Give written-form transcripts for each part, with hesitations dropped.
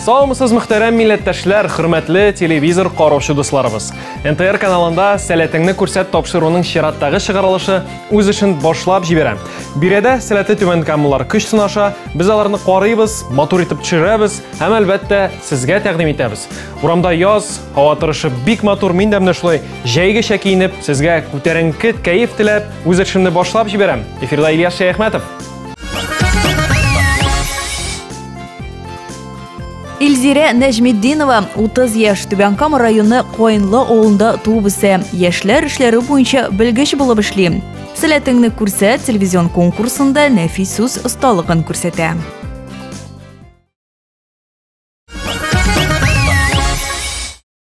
Саумысыз, мөхтәрәм милләттәшләр, хөрмәтле телевизор караучы дусларыбыз. НТР каналында Сәләтеңне күрсәт тапшыруының чираттагы чыгарылышы үз эшен башлап җибәрә. Биредә сәләтле түбән камалар көч сынаша, без аларны карыйбыз, матур итеп төшерәбез һәм әлбәттә сезгә тәкъдим итәбез. Урамда яз, һава торышы бик матур, мин дә менә шулай җәйгечә киенеп, сезгә күтәренке кәеф теләп, үз эшемне башлап җибәрәм. Эфирда Ильяс Шәяхмәтов. Илзирә Нәҗметдинова 30 яшь, Түбән Кама районы Каенлы авылында туып үсә. Яшьләр эшләре буенча белгеч булып эшли. Сәләтеңне күрсәт телевизион конкурсында нәфис сүз осталыгын күрсәтә.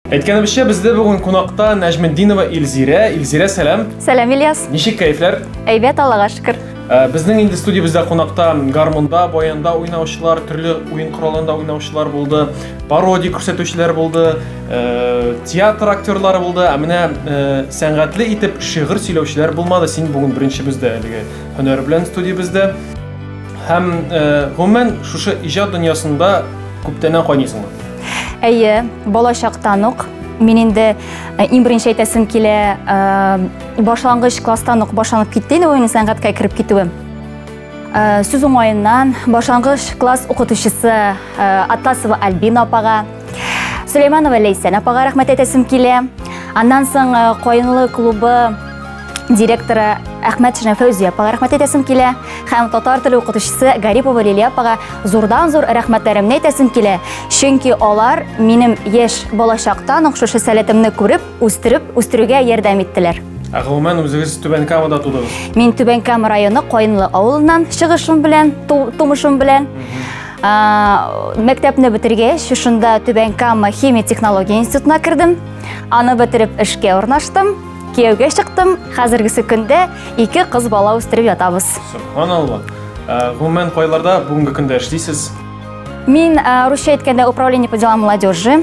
Әйткәнебезчә, бездә бүген кунакта Нәҗметдинова Илзирә. Илзирә, сәлам. Сәлам, Ильяс. Ничек кәефләр? Әйбәт, Аллага шөкер. Безнең инде студиябездә кунакта гармунда, баянда уйнаучылар, төрле уен коралында уйнаучылар булды, пародия күрсәтүчеләр булды, театр актерлары булды. Ә менә сәнгатьле итеп шигырь сөйләүчеләр булмады. Син бүген беренче бездә әлеге һөнәр белән студиябездә. Һәм гомумән шушы иҗат дөньясында күптәннән кайныйсыңмы? Әйе, бала чактан ук. Мин инде иң беренче әйтәсем килә, башлангыч класстан ук башланып китте инде минем сәнгатькә кереп китүем. Сүз уңаеннан, башлангыч класс укытучысы Атласова Альбина апага, Сулейманова Ләйсән апага рәхмәт әйтәсем килә. Аннан соң Каенлы клубы директоры Әхмәтшина Фәүзия апага рәхмәт әйтәсем килә. Һәм татар теле укытучысы Гарипова Лилия апага зурдан-зур рәхмәтләремне әйтәсем килә. Чөнки алар минем яшь балачактан ук шушы сәләтемне күреп, үстереп, үстерүгә ярдәм иттеләр. Ә гомумән үзегез Түбән Камада тудыгыз? Мин Түбән Кама районы Каенлы авылыннан чыгышым белән, тумышым белән. Мәктәпне бетергәч, шушында Түбән Кама химия технология институтына кердем. Аны бетереп эшкә урнаштым. Кияүгә чыктым. Хәзергесе көндә 2 кыз бала үстереп ятабыз. Субханалла. Гомумән кайларда бүгенге көндә эшлисез? Мин, русча әйткәндә, управление по делам молодежи,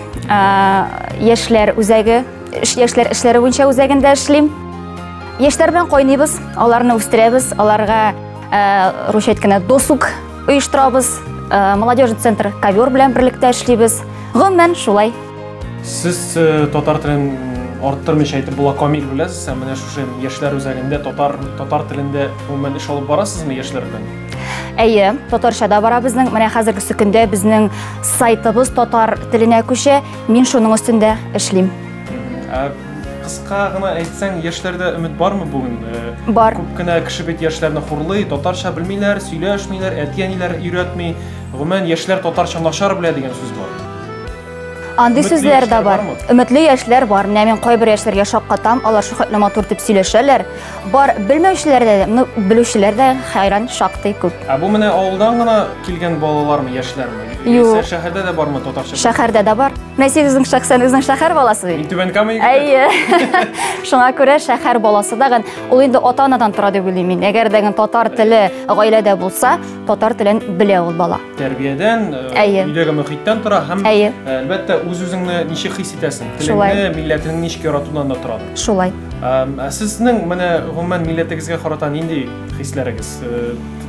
яшьләр үзәге, яшьләр эшләре буенча үзәгендә эшлим. Яшьләр белән кайныйбыз, аларны үстерәбез, аларга, русча әйткәндә, досуг оештырабыз. Молодежный центр Ковер белән берлектә эшлибез. Гомумән шулай. Сез татар телен арттырмыйча әйтеп була, камил беләсез, һәм менә шушы яшьләр үзәгендә татар телендә гомумән эш алып барасызмы яшьләр белән? Әйе, татарча да бара безнең. Менә хәзерге көндә безнең сайтыбыз татар теленә күчә. Мин шуның өстендә эшлим. Ә кыска гына әйтсәң, яшьләрдә өмет бармы бүген? Бар. Күп кенә кеше бит яшьләрне хурлый, татарча белмиләр, сөйләшмиләр, әти-әниләр өйрәтми. Гомумән, яшьләр татарча начар белә дигән сүз бар. Андый Өметле сүзләр дә яшьләр бар. бармы? Өметле яшьләр бар. Менә мин кайбер яшьләргә шаккатам, алар шул матур дип сөйләшәләр. Бар белмәүчеләр дә, ну, белүчеләр дә хәйран шактый күп. Ә бу менә авылдан гына килгән балалармы, яшьләрме? Юк. Яисә шәһәрдә дә бармы татарча? Шәһәрдә дә бар. Менә син үзең шәхсән үзең шәһәр баласы бит. Мин Түбән Кама егете. Әйе. Шуңа күрә шәһәр баласы да гын, ул инде ата-анадан тора дип уйлыйм мин. Әгәр дә татар теле гаиләдә булса, татар телен белә ул бала. Тәрбиядән, өйдәге мөхиттән тора һәм, әлбәттә, үз-үзеңне ничек хис итәсең, телеңне, милләтеңне ничек яратудан да тора. Шулай. Ә сезнең менә гомумән милләтегезгә карата нинди хисләрегез?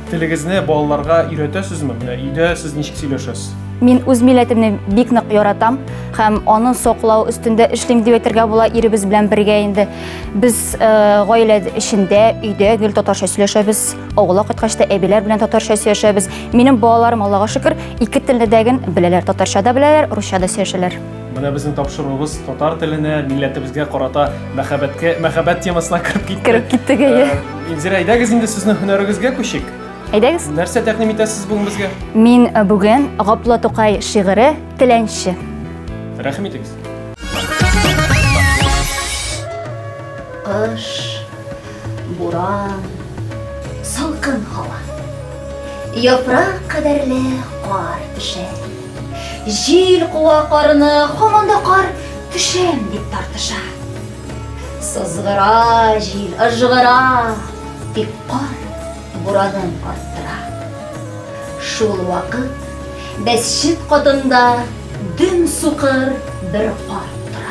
Телегезне балаларга өйрәтәсезме? Менә өйдә сез ничек сөйләшәсез? Мин үз милләтемне бик нык яратам һәм аны саклау өстендә эшлим дип әйтергә була иребез белән бергә инде. Без гаилә эчендә, өйдә гел татарча сөйләшәбез. Авылга кайткач та әбиләр белән татарча сөйләшәбез. Минем балаларым, Аллага шөкер, ике телне дә ген беләләр. Татарча да беләләр, русча да сөйләшәләр. Менә безнең тапшыруыбыз татар теленә, милләтебезгә карата мәхәббәт темасына кереп китте. Кереп киттек, әйе. Илзирә, әйдәгез инде сезнең һөнәрегезгә күчик. Әйдәгез. Нәрсә тәкъдим итәсез бүген безгә? Мин бүген Габдулла Тукай шигыре Теләнче. Рәхим итегез. Кыш, буран, салкын һава. Яфрак кадәрле кар төшә. Җил куа карны, һаман да кар төшәм дип тартыша. Сызгыра җил, ыжгыра, тик кар буранын арттыра. Шул вакыт мәсҗид катында дөм сукыр бер карт тора.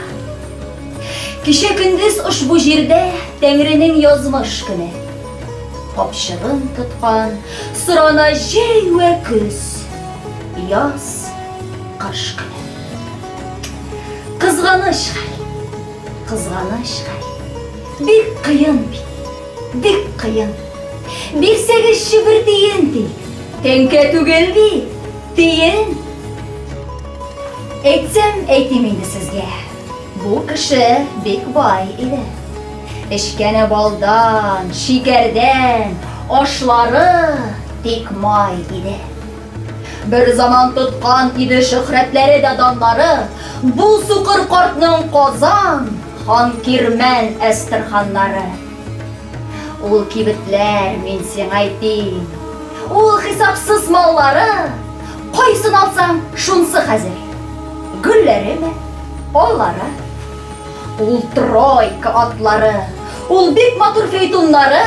Кичә көндез ошбу җирдә Тәңренең язмыш көне. Капчыгын тоткан, сорана җәй вә көз, яз, кыш көне. Кызганыч хәл, кызганыч хәл. Бик кыен бит, бик кыен. Бирсәгезче бер тиен тик, тәңкә түгел бит, тиен. Әйтсәм, әйтим инде сезгә. Бу кеше бик бай иде. Эчкәне балдан, шикәрдән, ашлары тик май иде. Бер заман тоткан иде шөһрәтләре дә даннары, бу сукыр картның Казан, Ханкирмән Әстерханнары. Ул кибетләр, мин сиңа әйтим, ул хисапсыз маллары, кайсын алсаң, шунсы хәзер. Гөлләреме, аллары, ул тройка атлары, ул бик матур фейтуннары,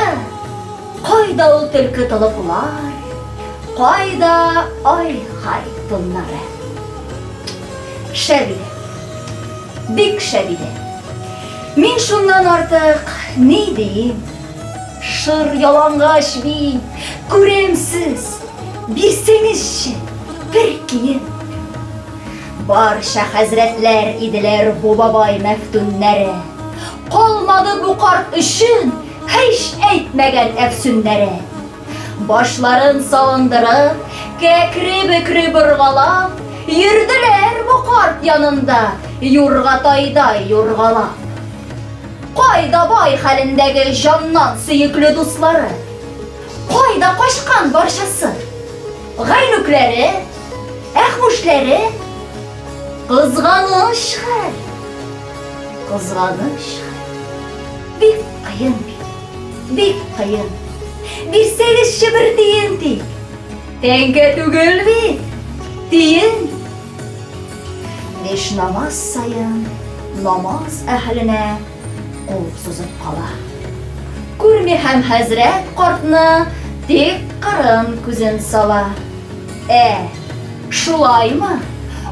кайда ул төлке толыплар, кайда ай-хай туннары. Шәп иде. Бик шәп иде. Мин шуннан артык ни диим? Шыр ялангач мин, күремсез. Бирсәгезче бер кием. Барча хәзрәтләр иделәр бу бабай мәфтүннәре. Калмады бу карт өчен һич әйтмәгән әфсүннәре. Башларын салындырып, кәкре-бөкре боргалап, йөрделәр бу карт янында юрга тайдай юргалап. Кайда бай хәлендәге җаннан сөекле дуслары? Кайда качкан барчасы? Гайнүкләре, Әхмүшләре? Кызганыч хәл. Кызганыч хәл. Бик кыен бит. Бик кыен. Бирсәгезче бер тиен тик. Тәңкә түгел бит. Тиен. Биш намаз саен намаз әһеленә кул сузып кала. Күрми һәм хәзрәт картны тик кырын күзен сала. Ә, шулаймы?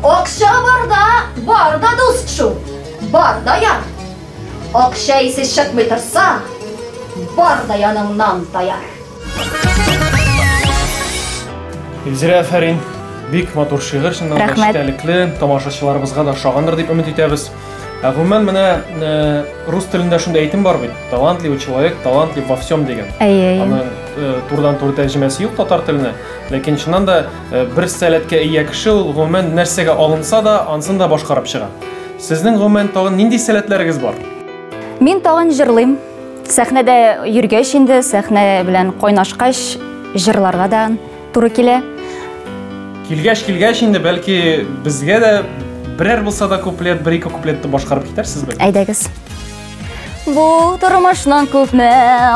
Акча барда, бар да дуст шул. Бар да яр. Акча исе чыкмый торса, бар да яныңнан таяр. Илзирә, афәрин. Бик матур шигырь, чыннан да эчтәлекле, тамашачыларыбызга да ошагандыр дип өмет итәбез. Ә гомумән менә э, рус телендә шундый әйтем бар бит. Талантливый человек, талантлив во всем дигән. Әйе, әйе. Аның э, турыдан-туры тәрҗемәсе юк татар теленә. Ләкин чыннан да э, бер сәләткә ия кеше ул гомумән нәрсәгә алынса да, ансын да башкарып чыга. Сезнең гомумән тагын нинди сәләтләрегез бар? Мин тагын җырлыйм. Сәхнәдә йөргәч инде, сәхнә белән кайнашкач, җырларга да туры килә. Килгәч, килгәч инде, бәлки безгә дә берәр булса да куплет, бер-ике куплетны башкарып китәрсезме? Әйдәгез. Бу тормышның күпме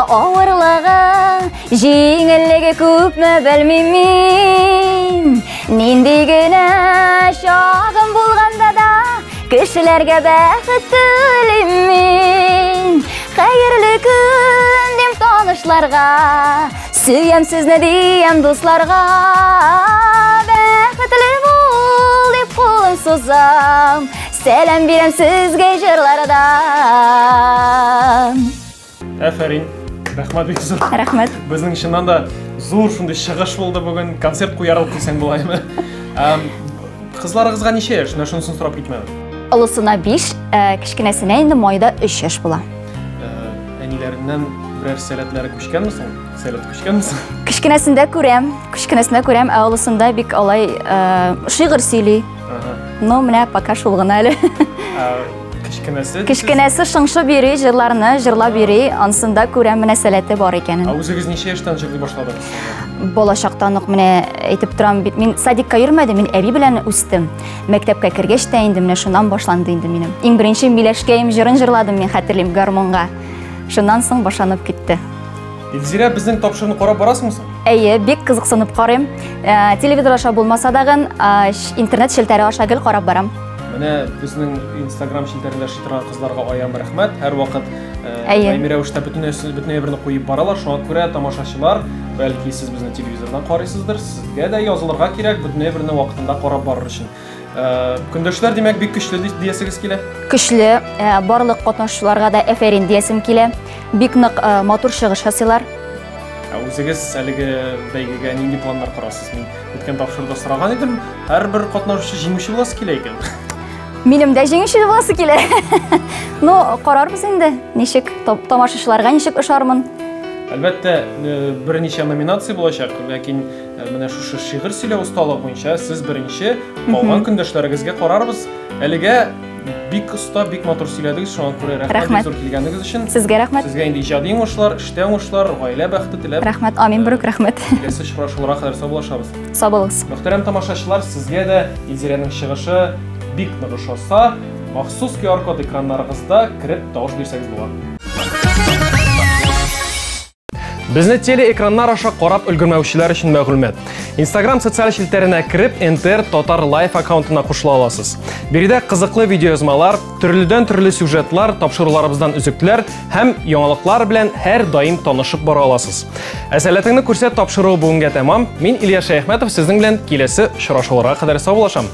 авырлыгы, җиңеллеге күпме белмим мин. Нинди генә чагым булганда да, кешеләргә бәхет телим мин. Хәерле көн дим танышларга, сөям сезне диям дусларга. Бәхетле бул дип кулым сузам, Сәлам бирәм сезгә җырларда. Әфәрин. Рәхмәт бик зур. Рәхмәт. Безнең чыннан да зур шундый чыгыш булды бүген. Концерт куярлык дисәң булаймы? Кызларыгызга ничә яшь? Менә шунысын сорап китмәдем. Олысына 5, э, кечкенәсенә инде майда 3 яшь була. Э, әниләреннән берәр сәләтләре күчкәнме соң? Сәләт күчкәнме соң? Кечкенәсендә күрәм, кечкенәсендә күрәм, ә олысында бик алай э, шигырь сөйли. Ну, менә пока шул гына әле. Кечкенәсе? Кечкенәсе шыңшып йөри, җырларны җырлап йөри, ансында күрәм менә сәләте бар икәнен. Ә үзегез ничә яшьтән җырлый башладыгыз? Балачактан ук менә әйтеп торам бит, мин садикка йөрмәдем, мин әби белән үстем. Мәктәпкә кергәч тә инде менә шуннан башланды инде минем. Иң беренче Миләшкәем җырын җырладым мин, хәтерлим, гармунга. Шуннан соң башланып китте. Илзирә, безнең тапшыруны карап барасыңмы соң? Әйе, бик кызыксынып карыйм. Э, телевизор аша булмаса дагын, э, интернет челтәре аша гел карап барам. Менә безнең Instagram челтәрендә эшли торган кызларга аям рәхмәт. Һәрвакыт э, даими рәвештә бөтен бөтен әйберне куеп баралар. Шуңа күрә тамашачылар, бәлки сез безне телевизордан карыйсыздыр, сезгә дә язылырга кирәк, бөтен әйберне вакытында карап барыр өчен. Көндәшләр, димәк, бик көчле диясегез килә? Көчле, барлык катнашучыларга да әфәрин диясем килә. Бик нык матур чыгыш ясыйлар. Ә үзегез әлеге бәйгегә нинди планнар корасыз? Мин үткән тапшыруда сораган идем, һәрбер катнашучы җиңүче буласы килә икән. Минем дә җиңүче буласы килә. Ну, карарбыз инде, ничек тамашачыларга ничек ошармын. Әлбәттә, берничә номинация булачак, ләкин менә шушы шигырь сөйләү осталыгы буенча сез беренче, калган көндәшләрегезгә карарбыз. Әлегә бик оста, бик матур сөйләдегез, шуңа күрә рәхмәт зур килгәнегез өчен. Сезгә рәхмәт. Сезгә инде иҗади уңышлар, эштә уңышлар, гаилә бәхете теләп. Рәхмәт, амин, бер үк рәхмәт. Киләсе очрашуларга кадәр саубуллашабыз. Сау булыгыз. Мөхтәрәм тамашачылар, сезгә дә Илзирәнең чыгышы бик нык ошаса, махсус QR-код экраннарыгызда кереп тавыш бирсәгез була. Безне телеэкраннар аша карап өлгермәүчеләр өчен мәгълүмат. Instagram социаль челтәренә кереп, НТР Татар Лайф аккаунтына кушыла аласыз. Биредә кызыклы видеоязмалар, төрледән-төрле сюжетлар, тапшыруларыбыздан өзекләр һәм яңалыклар белән һәр даим танышып бара аласыз. Ә сәләтеңне күрсәт тапшыруы бүгенгә тәмам. Мин Илья Шәяхмәтов сезнең белән киләсе очрашуларга кадәр саубуллашам.